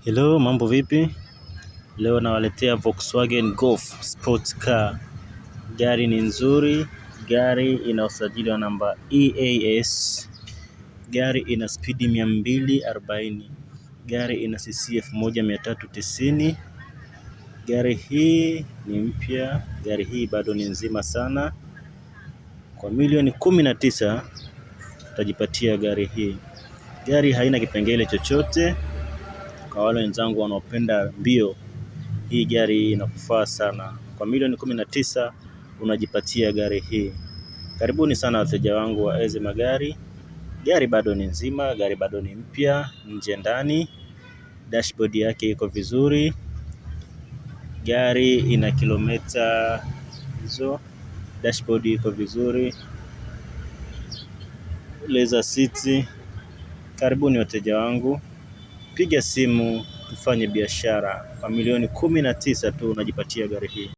Hello, mambo vipi? Leo nawaletea Volkswagen Golf Sport Car. Gari ni nzuri, gari ina usajili wa namba EAS. Gari ina spidi 240. Gari ina cc 1390. Gari hii ni mpya, gari hii bado ni nzima sana. Kwa milioni 19 utajipatia gari hii. Gari haina kipengele chochote. Kwa wale wenzangu wanaopenda mbio, hii gari inakufaa sana. Kwa milioni 19 unajipatia gari hii. Karibuni sana wateja wangu wa Eze Magari. Gari bado ni nzima, gari bado ni mpya, nje ndani, dashboard yake iko vizuri. Gari ina kilomita hizo, dashboard iko vizuri, leather seat. Karibuni wateja wangu, piga simu tufanye biashara. Kwa milioni 19 tu unajipatia gari hii.